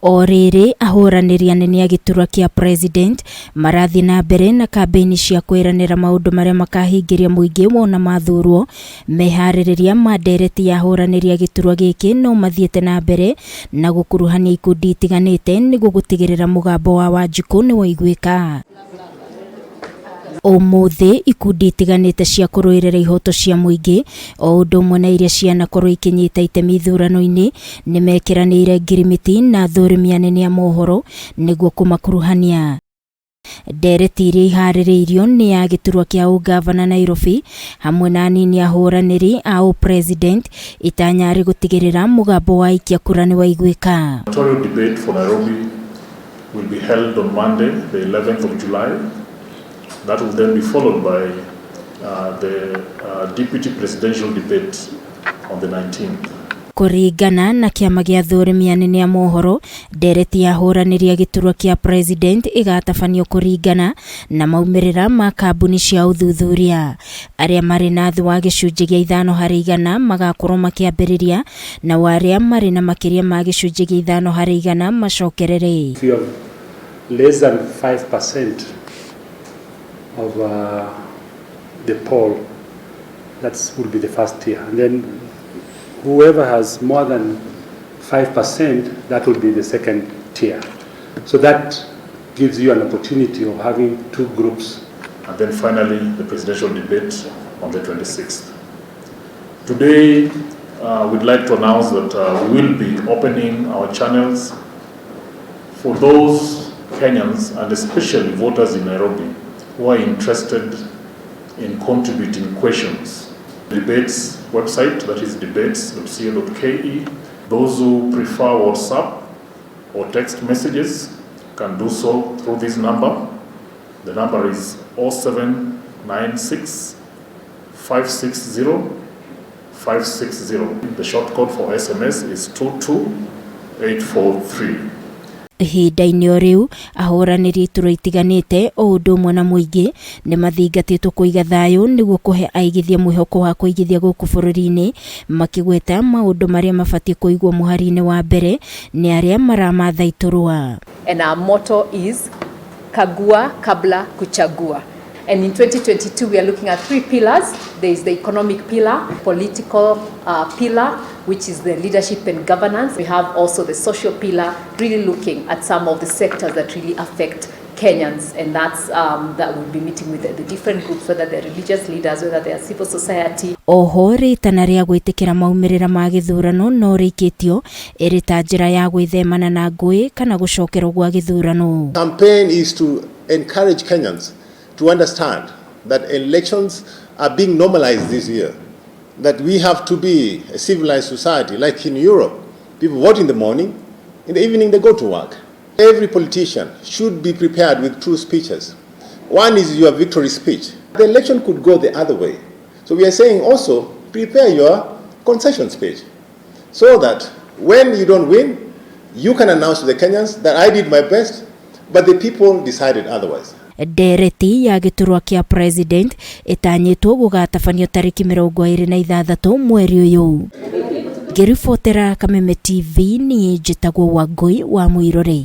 O rĩrĩ, ahũranĩri anene a gĩturwa kĩa president marathiĩ na mbere na kambĩini cia kwĩranĩra maũndũ marĩa makahingĩria mũingĩ wona mathurwo. Meharĩrĩria ma ndereti ya ahũranĩri a gĩturwa gĩkĩ no mathiĩte na mbere na gũkuruhania ikundi itiganĩte nĩguo gũtigĩrĩra mũgambo wa Wanjikũ nĩ waiguĩka. Ũmũthĩ ikundi itiganĩte cia kũrũĩrĩra ihoto cia mũingĩ o ũndũ ũmwe na iria cianakorwo ikĩnyita itemi ithurano-inĩ nĩ mekĩranĩire ngirimiti na athũrimi anene a mohoro nĩguo kũmakuruhania. Ndereti iria iharĩrĩirio nĩ ya gĩturwa kĩa ũngavana Nairobi hamwe na anini ahũranĩri a ũpresident, itanya arĩ gũtigĩrĩra mũgambo wa aikia kura nĩ waiguĩka. Electoral debate for Nairobi will be held on Monday, the 11th of July. That will then be followed by the deputy presidential debate on the 19th. Kũringana na kĩama gĩa athũrimi anene a mohoro, ndereti ya ahũranĩri a gĩturwa kĩa president ĩgatabanio kũringana na maumĩrĩra ma kambuni cia ũthuthuria. Arĩa marĩ na thĩ wa 5% magakorwo makĩambĩrĩria, nao arĩa marĩ na makĩria ma 5% macokerere. If you have less than 5% of the poll, that will be the first tier. And then whoever has more than 5%, that will be the second tier. So that gives you an opportunity of having two groups. And then finally, the presidential debate on the 26th. Today, we'd like to announce that we will be opening our channels for those Kenyans and especially voters in Nairobi who are interested in contributing questions. Debates website, that is debates.co.ke. Those who prefer WhatsApp or text messages can do so through this number. The number is 0796 560 560. The short code for SMS is 22843. Ihinda-inĩ o rĩu, ahũranĩri iturwa itiganĩte o ũndũ ũmwe na mũingĩ nĩ mathingatĩtwo kũiga thayũ nĩguo kũhe aigithia mwĩhoko wa kũigithia gũkũ bũrũri-inĩ, makĩgweta maũndũ marĩa mabatiĩ kũigwo mũhari-inĩ wa mbere nĩ arĩa maramatha iturwa. And our motto is "Kagua kabla kuchagua." And in 2022, we are looking at three pillars. There is the economic pillar, political pillar, which is the leadership and governance. We have also the social pillar, really looking at some of the sectors that really affect Kenyans, and that we'll be meeting with the different groups, whether they're religious leaders, whether they're civil society. Oho rĩtana rĩa gwĩtĩkĩra maumĩrĩra ma gĩthurano no rĩikĩtio ĩrĩ ta njĩra ya gwĩthemana na ngũĩ kana gũcokerwo gwa gĩthurano. Campaign is to encourage Kenyans to understand that elections are being normalized this year, that we have to be a civilized society like in Europe. People vote in the morning, in the evening they go to work. Every politician should be prepared with two speeches. One is your victory speech. The election could go the other way. So we are saying also prepare your concession speech so that when you don't win, you can announce to the Kenyans that I did my best, but the people decided otherwise. Ndereti ya gĩturwa kĩa president ĩtanyĩtwo gũgatabanio tarĩki 26 mweri ũyũ. Ngĩribotera Kameme TV, niĩ njĩtagwo Wangũi wa Mũirũrĩ.